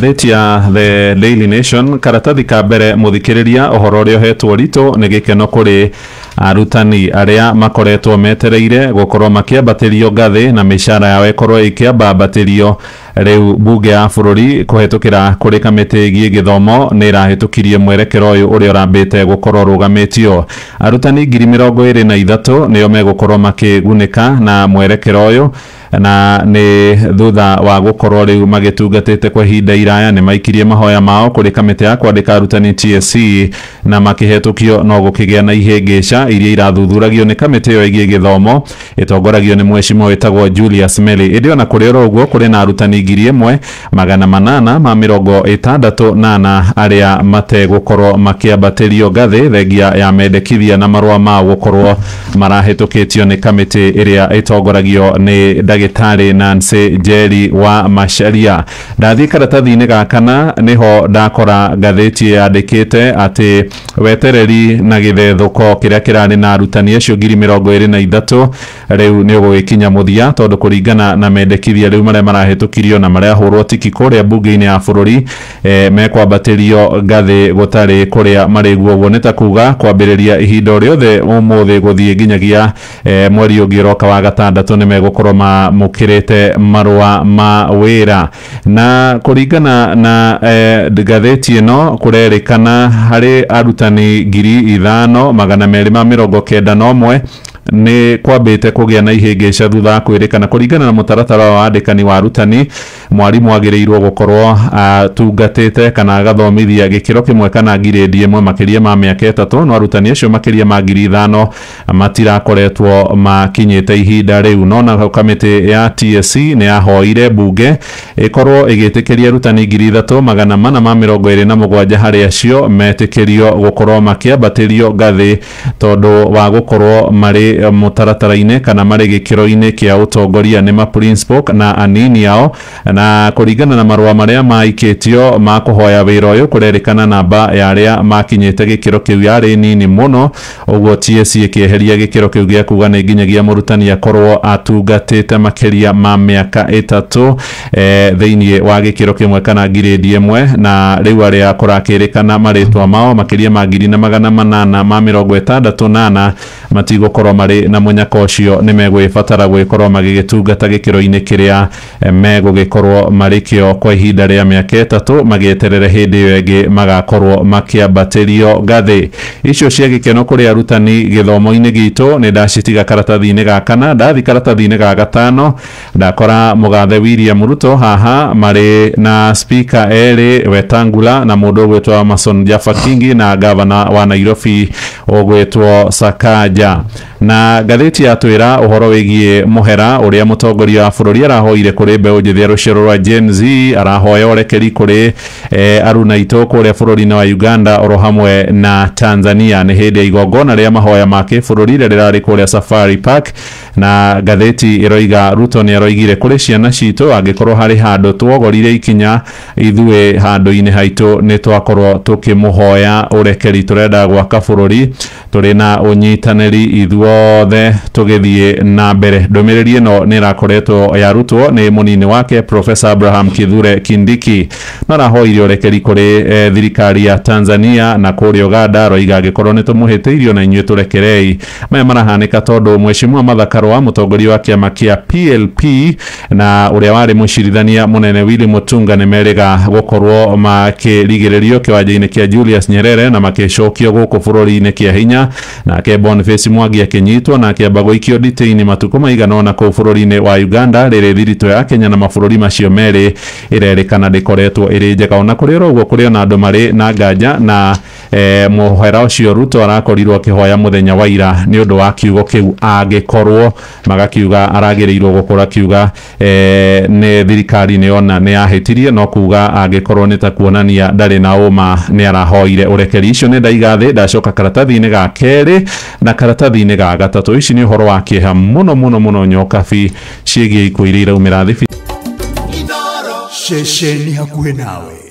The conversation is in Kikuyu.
Ngathĩti ya The Daily Nation karatathi ka mbere mũthikĩrĩria ũhoro ũrĩa ũhetwo ritũ nĩ gĩkeno kũrĩ arutani arĩa makoretwo metereire gũkorwo makĩambatĩrio ngathĩ na mĩcara yao ĩkorwo ĩkĩambambatĩrio. Rĩu bunge ya bũrũri kũhetũkĩra kũrĩ kamĩtĩ ĩgiĩ gĩthomo nĩ ĩrahĩtũkirie mwerekero ũyũ ũrĩa ũrambĩte gũkorwo ũrũgamĩtio. Arutani 23,000 nĩo megũkorwo makĩgunĩka na mwerekero ũyũ, na nĩ thutha wa gũkorwo rĩu magĩtungatĩte kwa ihinda iraya nĩ maikirie mahoya mao kũrĩ kamĩtĩ ya kwandĩka arutani TSC na makĩhetũkio, no gũkĩgĩa na ihĩngĩca iria irathuthuragio nĩ kamĩtĩ ĩyo ĩgiĩ gĩthomo ĩtongoragio nĩ mheshimiwa wĩtagwo Julius Melly. Ĩndĩ ona kũrĩ oro ũguo kũrĩ na arutani 1864 arĩa mategũkorwo makĩambatĩrio ngathĩ thengia ya mendekithia na marũa mao gũkorwo marahĩtũkĩtio nĩ kamĩtĩ ĩrĩa ĩtongoragio nĩ ndagĩtarĩ Nancy Njeri wa Macharia. Ndathiĩ karatathi-inĩ ga kana nĩho ndakora ngathĩti yandĩkĩte atĩ wetereri na gĩthethũko kĩrĩa kĩrarĩ na arutani acio 23,000 rĩu nĩ ũgũgĩkinya mũthia, tondũ kũringana na mendekithia rĩu marĩa marahĩtũkirio na marĩa hũrwo tiki kũrĩa bunge-inĩ ya bũrũri mekwambatĩrio ngathĩ gũtarĩ kũrĩa marĩguo. Ũguo nĩ ta kuga kwambĩrĩria ihinda o rĩothe ũmũthĩ gũthiĩ nginyagia mweri ũngĩ ũroka wa gatandatũ nĩ megũkorwo mamũkĩrĩte marũa ma wĩra. Na kũringana na ngathĩti ĩno kũrerĩkana harĩ arutani 5,291 nĩ kwambĩte kũgĩa na ihĩngĩca thutha wa kwĩrĩkana kũringana na mũtaratara wa wandĩkani wa arutani mwarimũ agĩrĩirwo gũkorwo atungatĩte kana agathomithia gĩkĩro kĩmwe kana ngirĩndi ĩmwe makĩria ma mĩaka 3, no arutani acio makĩria ma 5,000 matirakoretwo makinyĩte ihinda rĩu. No na kamĩtĩ ya TSC nĩ yahoire bunge ĩkorwo ĩgĩtĩkĩria arutani 3,427 harĩ acio metĩkĩrio gũkorwo makĩambatĩrio ngathĩ tondũ wa gũkorwo marĩ mũtaratara-inĩ kana marĩ gĩkĩro-inĩ kĩa ũtongoria nĩ ma principal na anini ao. Na kũringana na marũa marĩa maikĩtio ma kũhoya wĩra ũyũ kũrerĩkana namba ya arĩa makinyĩte gĩkĩro kĩu yarĩ nini mũno, ũguo TSC ĩkĩeheria gĩkĩro kĩu gĩa kuga nĩ nginyagia mũrutani akorwo atungatĩte makĩria ma mĩaka 3 thĩinĩ wa gĩkĩro kĩmwe kana ngirĩndi ĩmwe. Na rĩu arĩa kũrakĩrĩkana marĩtwa mao makĩria ma 1,864 matigũkorwo marĩ na mũnyaka ũcio, nĩ megwĩbatara gwĩkorwo magĩgĩtungata gĩkĩro-inĩ kĩrĩa megũgĩkorwo marĩ kĩo kwa ihinda rĩa mĩaka 3 magĩeterere hĩndĩ ĩyo ĩngĩ magakorwo makĩambatĩrio ngathĩ. Icio cia gĩkeno kũrĩ arutani gĩthomo-inĩ gitũ nĩ ndacitiga karatathi-inĩ ga kana. Ndathi karatathi-inĩ ga gatano ndakora mũgathe William Ruto haha marĩ na speaker erĩ Wetangula na mũndũ ũgwĩtwo Amason Jaffa Kingi na gavana wa Nairobi ũgwĩtwo Sakaja. Na ngathĩti yatwĩra ũhoro wĩgiĩ mũhera ũrĩa mũtongoria wa bũrũri arahoire kũrĩ mbeũ njĩthĩ ya rũciaro rwa Gen Z, arahoya ũrekeri kũrĩ aruna aitũ kũrĩa bũrũri-inĩ wa Uganda oro hamwe na Tanzania. Nĩ hĩndĩ ya igongona rĩa mahoya ma kĩbũrũri rĩrĩa rĩrarĩ kũrĩa Safari Park. Na ngathĩti ĩroiga Ruto nĩ aroigire kũrĩ ciana citũ angĩkorwo harĩ handũ tuogorire ikinya ithuĩ handũ-inĩ haitũ nĩ twakorwo tũkĩmũhoya ũrekeri, tũrenda gwaka bũrũri tũrĩ na ũnyitanĩri ithuothe tũgĩthiĩ na mbere. Ndũmĩrĩri ĩno nĩ ĩrakoretwo yarutwo nĩ mũnini wake Professor Abraham Kithure Kindiki, na arahoire ũrekeri kũrĩ thirikari ya Tanzania na kũrĩa Uganda, aroiga angĩkorwo nĩ tũmũhĩtĩirio na inyuĩ tũrekerei. Maya marahanĩka tondũ mheshimiwa Martha Karua mũtongoria wa kĩama kĩa PLP na ũrĩa warĩ mũcirithania mũnene Willy Mutunga nĩ merĩga gũkorwo makĩrigĩrĩrio kĩwanja-inĩ kĩa Julius Nyerere na makĩcokio gũkũ bũrũri-inĩ kĩa hinya. Nake Boniface Mwangi akĩnyitwo na akĩamba gũikio nditĩ-inĩ matukũ maigana ũna kũu bũrũri-inĩ wa Uganda, rĩrĩ thiritũ ya Kenya na mabũrũri macio merĩ ĩrerĩkana ndĩkoretwo ĩrĩ njega. Ona kũrĩ oro ũguo kũrĩ ona andũ marĩ na nganja na mũhera ũcio Ruto arakorirwo akĩhoya mũthenya wa ira nĩ ũndũ wa kiugo kĩu, angĩkorwo magakiuga aragĩrĩirwo gũkorwo akiuga nĩ thirikari nĩ ona nĩ yahĩtirie, no kuga angĩkorwo nĩ ta kuonania ndarĩ na ũma nĩ arahoire ũrekeri. Icio nĩ ndaiga thĩ, ndacoka karatathi-inĩ ga kerĩ na karatathi-inĩ ga gatatũ. Ici nĩ ũhoro wa kĩeha mũno mũno mũno nyokabi ciĩgiĩ ikuũ iria iraumĩra thibi. Ceceni hakuhĩ nawe.